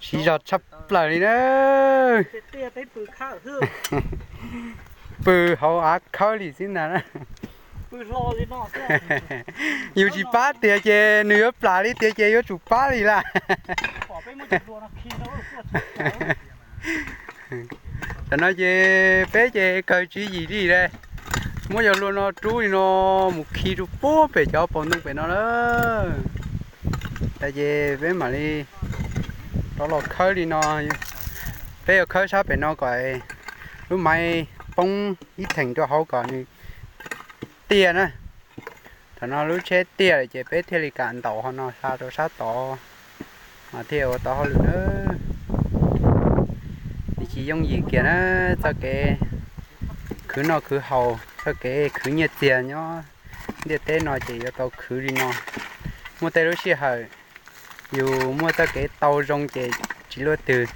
Siv zog tshaj plaws li na. Pw hauv av khawb li xwb ntag. Yus tsis pab tiag ces nws yuav plam li tiag ces yuav tsum pab li lawm. Tam no ces peb ces kawg tswv yim li lawm, muab cov hlua no rub li no mus khi rau puag pem cov paus ntoo pem no lawm. Ces peb mam li rov los khawb li no. Peb yuav khawb sab pem no kom lub maiv poob ib theem rau hauv kom nws tiaj na. Thaum no lub tsheb tiaj lawm ces peb thiaj li kam ntaus hauv no hla rau sab tod, mas thiaj ua tau hauj lwm na. Nws tsis yooj yim kiag na, txoj kev khwv noj khwv haus, txoj kev khwv nyiaj txiag nyob ntiaj teb no ces yuav tau khwv li no. Muaj tej lub sij hawm yus muaj txoj kev tau zoo ces tsis luaj twg,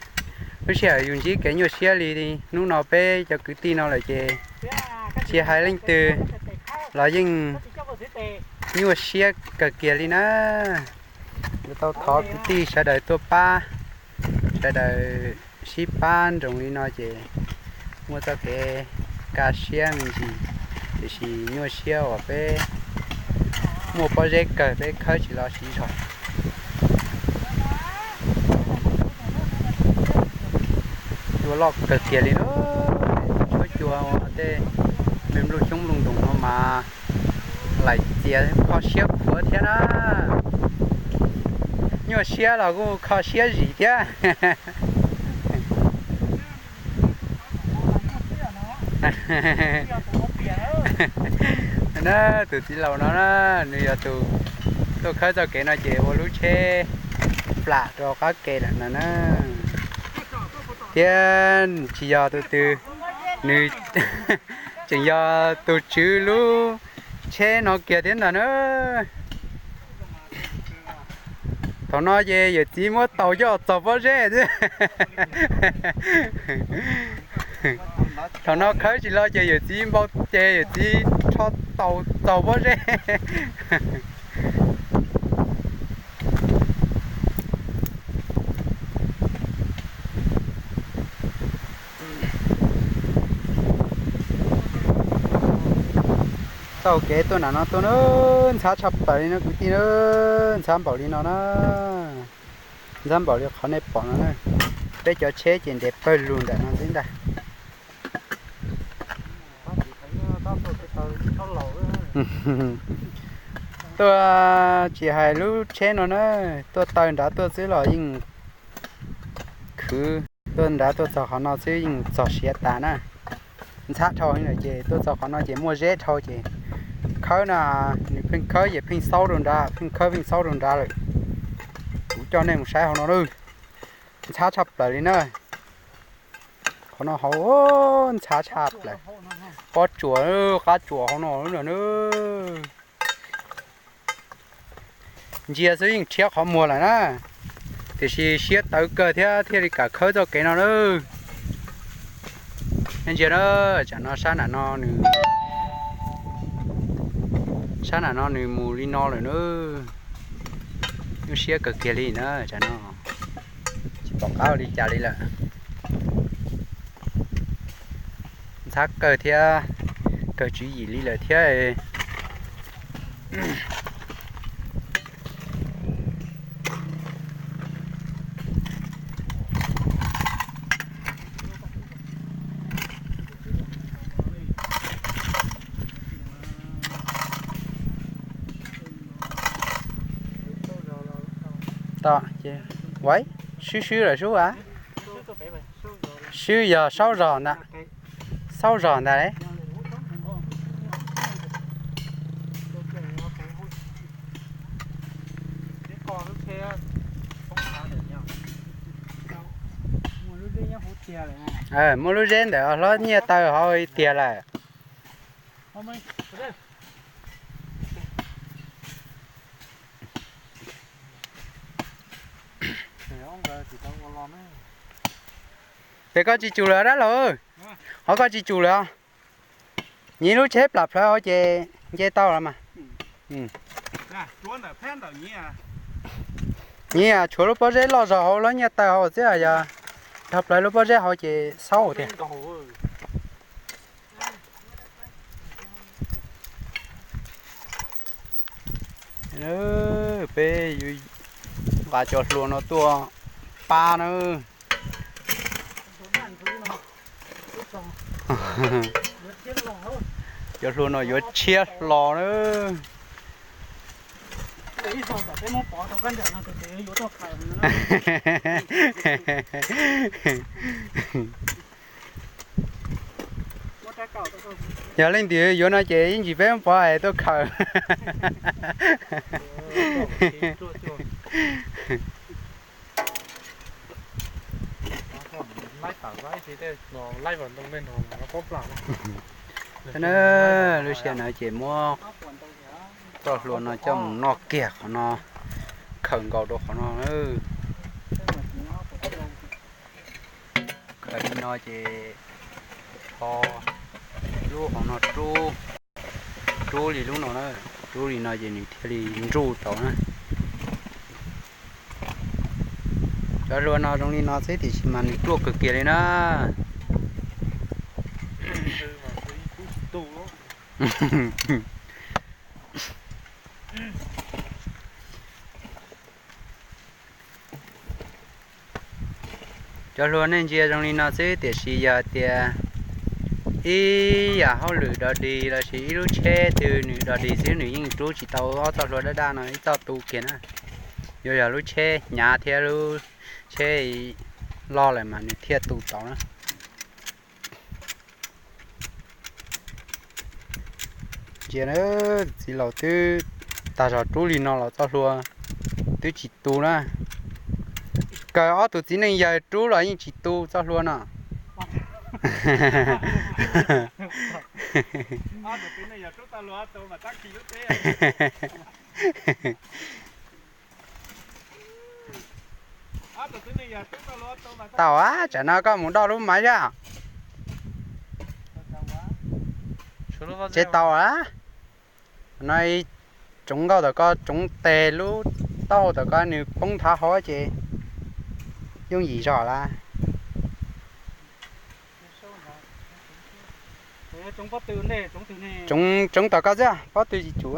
lub sij hawm yus ntsib kev nyuaj siab li hnub no peb cov kwv tij no lawm ces tsis hais leej twg los yeej nyuaj siab kawg kiag li na. Yuav tau thov kwv tij sawv daws tuaj pab, sawv daws sib pab nroos li no ces muaj txoj kev kaj siab me ntsis, tiam sis nyuaj siab uas peb muaj pob zeb kawg peb khawb tsis los siv zog. Cua loj kawg kiag li na. Tshuab cua tej me nplooj xyoob nplooj ntoos no mas laim txias kho siab khuav thiab na. Nyuaj siab los kuj kho siab zim thiab. Na, tus txiv laus no na, nws yog tus tuaj khawb txoj kev no ces ua lub tsheb plam rau qab ke lawm no na. Thiab tsis yog tus twg, nws tseem yog tus tswv lub tsheb no kiag thiab ntag na. Thaum no ces yawm txiv muab taus coj txaug pob zeb xwb. Thaum no khawb tsis los ces yawm txiv npau ces yawm txiv rho taus txaug pob zeb. Taug kev tuaj nram no tuaj na, ntxhab tshaj plaws li no kwv tij na, ntxhab npaum li no na, ntxhab npaum li qhov nej pom no na. Peb cov tsheb ces nres pawg lug ntawm no xwb ntag. Tuaj tsis hais lub tsheb no na, tuaj taw nrad tuaj xwb los yeej khwv, tuaj nrad tuaj txog qhov no xwb yeej txog siav tas na. Ntxhab dhau heev lawm ces tuaj txog qhov no ces muaj zeb dhau ces khawb na, nws pheej khawb ces pheej xaub rau nrad, pheej khawb pheej xaub rau nrad lawm. Kuv coj nej mus saib hauv no lawm, ntxhab tshaj plaws li na. Qhov no hauv ntxhab tshaj plaws, pob tsuas qab tsuas hauv no na. Ntsia xwb yeej rhiab qhov muag lawm na, tiam sis siab tawv kawg thiab thiaj li kam khawb txoj kev no na. Nej ntsia na, tsam no sab nram no nws, sab nram no nws mus li no lawm na. Nyuaj siab kawg kiag li na tsam no, tsis pom qab ua li cas li lawm. Ntxhab kawg thiab, kawg tswv yim li lawm thiab. Tom, ua, swb swb lawm sub a. Swb yog saub zog ntag, saub zog ntag. Muaj lub zeb ntawm hlob nyiaj taw hauv tiag lawm. Pem koj tsis tsum lawm dab laug, hov koj tsis tsum lawm. Nyiv lub tsheb plam plhawv hauv ces nce tau los mas. Cuav ntawm phab ntawm nyiv. Nyiaj tshuav lub pob zeb loj zog hauv lub nyiaj taw hauv xwb, yog dhau plaws lub pob zeb hauv ces xaub thiab. Peb nqa cov hlua no tuaj pab na. Cov hlua no yuav tshiab hlo na. Yog leej twg yuav no ces ib ntsis peb muab pov es tuaj khaws. Lub sij hawm no ces muab txoj hlua no coj mus noj kiag qhov no, khaws nkaus rau qhov no. Khaws li no ces tho lub qhov no rub, rub li lub no na, rub li no ces nws thiaj li nruj tau na. Cov hlua no zoo li no xwb tiam sis mas nws ruaj kawg kiag li na. Cov hlua nej ntsia zoo li no xwb tiam sis yog tias ib yam hauj lwm dog dig los sis ib lub tsheb twg nws dog dig xwb nws yeej rub tsis tau ob txoj hlua daj daj no ib txoj tu kiag na. Yuav yog lub tsheb hnyav thiab lub tsheb loj lawm mas nws thiaj tu tau na. Ntsia, txiv laus twb tag zog rub li no los txoj hlua twb tsis tu na. Kawg ob tug txiv neej yawg rub los yeej tsis tu txoj hlua no. Tau a, tsam no koj mus do lub mav zaj. Tsev tau a. No tsoov nkauj tom koj tsoov tes lub taub hau tom koj nws poob thav hauv ces yooj yim zog lawm. Tsoov tom koj xwb, pob tw tsis tsum.